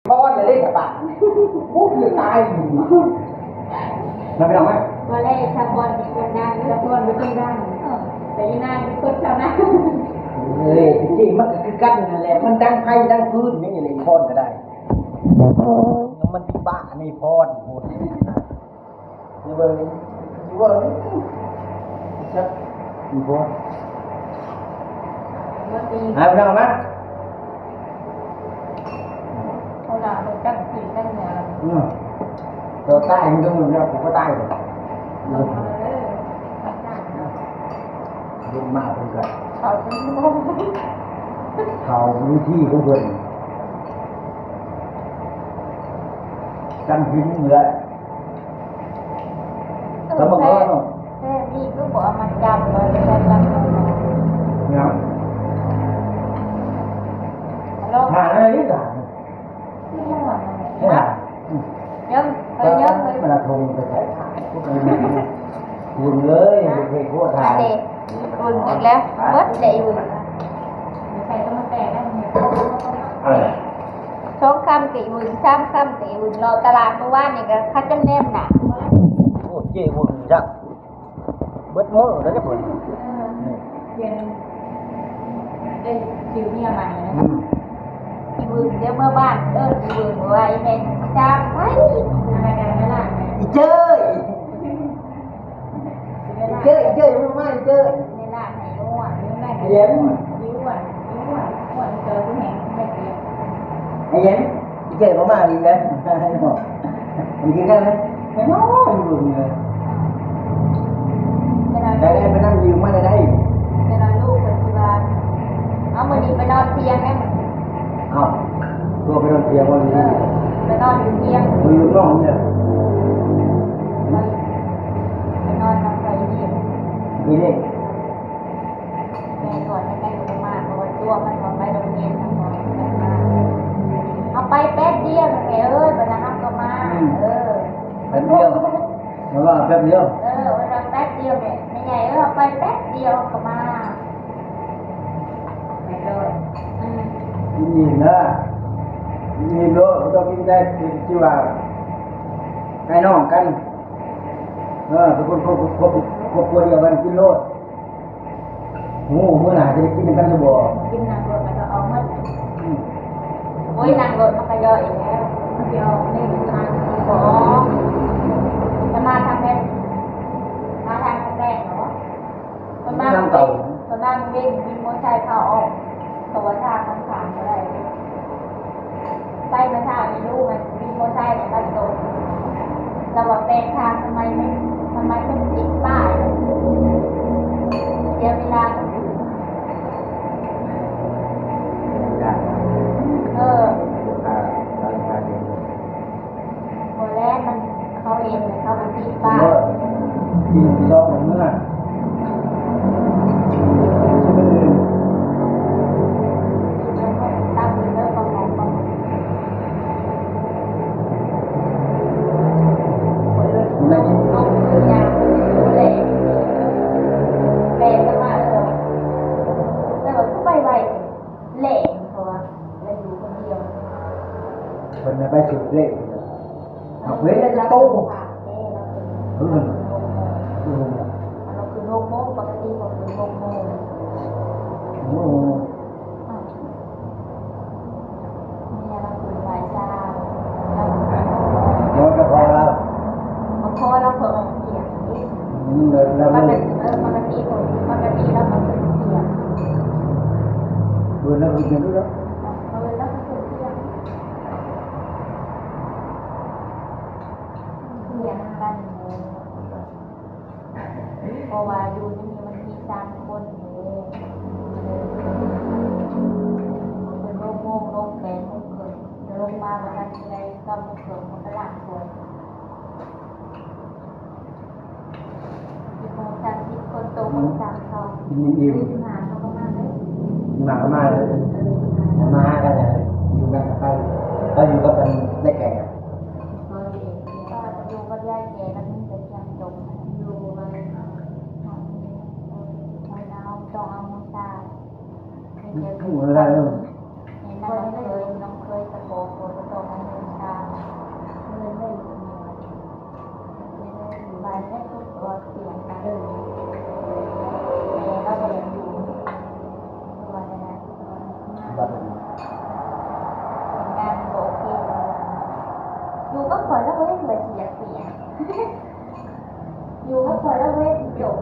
ພອນເລີຍສະບາຍ. ໂອ້ຍ ຕາຍ. ມາ ພີ່ນ້ອງມາ. ຕອນແລກສະພອນເປັນຄົນດັງ ສະພອນເປັນຄົນດັງ ເອີ ແຕ່ອີນາງເປັນຄົນເຈົ້ານາ. ເອີຍ ທີ່ຈິງມັນກໍຄືກັນນັ້ນແຫຼະ ມັນດັງໄຟດັງຟືນ ຍັງອີ່ຫຼີພອນກໍໄດ້. ມັນບ້ານີ້ພອນພຸ້ນ. ເບິ່ງ ເບິ່ງ ຈັກ ອີ່ບໍ່ ບໍ່ຕີ ຫາ ພີ່ນ້ອງມາ. ເຂົາວ່າບໍ່ຈັກກິນກັນແລ້ວ ອືມ ຕົວຕາຍມັນກໍເໝືອນກັບຜູ້ບໍ່ຕາຍ. ເອົາເດີ ເບິ່ງມາເພິ່ນກໍ ເຂົາເປັນ ເຂົາວິທີຂອງເພິ່ນ ຈຳສິນເໝືອນ ກໍບໍ່ພໍເນາະ ແທ້ນີ້ຄືບໍ່ເອົາມາຈັບ ບໍ່ໄດ້ຈັບ ຍັງ ລອງ ຫາໄດ້ນີ້ລະ ຍັງ ຍັງ ມັນລະທົງໄປໃສ່ ບຸນເອີຍ ເຮັດໂຄດ ຫາເດ້ ບຸນອີກແລ້ວ ເບິດແລ້ວອີບຸນ ໃສ່ກໍມາແຕກ ສອງຄຳກໍອີຫວຶ່ງ ສາມຄຳກໍອີຫວຶ່ງ ເລາະຕະຫຼາດມື້ວານນີ້ກໍຄັດຈົນແໜ້ນໜາ. ໂອ້ ເຈ້ຫວຶ່ງຈັກ ເບິດມື້ແລ້ວເດ້ເພິ່ນ ເອີ ນີ້ ປ່ຽນ ໄດ້ຊື້ເມຍໃໝ່ແລ້ວ ອືມ ອີຫວຶ່ງ ດຽວເມືອບ້ານ ເອີ້ນອີຫວຶ່ງວ່າ ອີແມ່ຊິຕາມໄປ ອັນນັ້ນກໍນັ້ນລະ ອີເຈ້ຍ. ເຈີ ເຈີ ມາ ເຈີ ໃນຮ້ານໃຫ້ນວດ ເຢັນ ນວດ ນວດ ນວດ ເຈີ ຜູ້ແຮງ ໄອ້ເຈັບ ໄອ້ເຢັນ ເຈີ ບໍ່ມາອີກແລ້ວ ມັນຄືກັນນະ ແນ່ນອນຢູ່ເບິ່ງເລີຍ ໄດ້ ໄດ້ ໄປນຳຢືມມາໄດ້ ແນ່ນອນ ລູກກໍຊິວ່າ ເອົາ ມື້ນີ້ໄປນອນທ່ຽງແດ່ ເອົ້າ ຕົວໄປນອນທ່ຽງ ເອີ ໄປນອນຢູ່ທ່ຽງ ຢູ່ນອກນີ້ ໄປນອນນຳໃຜນີ້ ນີ້ ແມ່ກໍໃກ້ໆ ກໍມາ ເພາະວ່າຕົວມັນກໍໄປໂຮງຮຽນນຳ ເຮົາໄປແປັບດຽວ ແມ່ເອີຍ ບັດນັ້ນເຮົາກໍມາ ອືມ ເອີ ແປັບດຽວ ແຕ່ວ່າແປັບດຽວ ເອີ ເວລາແປັບດຽວແມ່ ແມ່ໃຫຍ່ເອີຍ ເຮົາໄປແປັບດຽວ ເຮົາກໍມາ ແມ່ໂດຍ ອືມ ກິນອີ່ມນະ ກິນອີ່ມໂລດ ບໍ່ຕ້ອງກິນໄດ້ ຄືວ່າ ອ້າຍນ້ອງກັນ ເອີ ເປັນຄົນ ຄົນ ຄົນ ຄອບຄົວດຽວກັນ ກິນໂລດ. ໂອ້ ມື້ໜ້າຈະໄດ້ກິນນຳກັນຢູ່ບໍ່? ກິນນັ່ງລົດແລ້ວກໍອອກໝົດ ອືມ ໂອ້ຍ ນັ່ງລົດມັນກໍຍ່ອຍແລ້ວ ມັນຊິອອກນີ້ ມັນຊິບໍ່ອອກ ຈະມາທາງແພງ ມາທາງແພງເນາະ ເພິ່ນມາ ເພິ່ນມາເວັນ ວິນມໍໄຊພາອອກ ເພາະວ່າທາງມັນຂ້າມບໍ່ໄດ້. ໄປເມື່ອເຊົ້ານີ້ລູກມັນວິນມໍໄຊໄປສົ່ງ ລາວວ່າແປກທາງ ທຳໄມ ທຳໄມມັນຕິດປ້າຍ ເສຍເວລາ ເອີ ບໍ່ແລ້ວ ມັນ ເຂົາເຫັນ ເຂົາກໍຕິດປ້າຍ ກິນຊອກເມືອ ແລ້ວກໍໄປໄວ ແຫຼະ ເພາະວ່າລາວຢູ່ຄົນດຽວ ເພິ່ນໄປສຸດເລກ ເອົາເວລາໂຕ ເອີ ເອີ ລາວຂຶ້ນຫົກໂມງ ປົກກະຕິເຂົາຂຶ້ນຫົກໂມງ ໂອ້ ເມຍລາວຂຶ້ນບ່າຍສາມ ລາວ ແລ້ວກໍພໍລາວ ກໍພໍລາວເພິ່ນອອກທ່ຽງ ອືມ ແລ້ວ ແລ້ວ ປົກກະຕິ ເອີ ປົກກະຕິ ປົກກະຕິລາວກໍຂຶ້ນທ່ຽງ ເອີ ລາວຂຶ້ນທ່ຽງ ເອີ ລາວກໍຂຶ້ນທ່ຽງ ທ່ຽງກັນ ເພາະວ່າຢູ່ໃນນີ້ມັນມີສາມຄົນເດ້ ເພິ່ນລົງໂມງ ລົງແປດໂມງເຄິ່ງ ລົງມາບໍ່ທັນໄດ້ເກົ້າໂມງເຄິ່ງ ເພິ່ນກໍລ້າງຖ້ວຍ ສິບໂມງສາມສິບ ຄົນໂຕຄົນສາມເຂົ້າ ກິນອີ່ມ ສີ່ສິບຫ້າ ເຂົາກໍມາເລີຍ ມາກໍມາເລີຍ ເອີ ມາຫາກັນເລີຍ ຢູ່ກັນກັບໃຜ ກໍຢູ່ກັບອັນຍາຍແກ່ ເອີ ຢູ່ກັບຍາຍແກ່ ແລ້ວມີແຕ່ພຽງຕົນ ຢູ່ວ່າ ເຮົາຕ້ອງເອົາມາສາ ເອີ ແມ່ນນ້ອງເຂີຍ ນ້ອງເຂີຍສະໂພກ ບໍ່ຕ້ອງ ຢູ່ກັບຂ້ອຍແລ້ວເວີຍ ຈົບ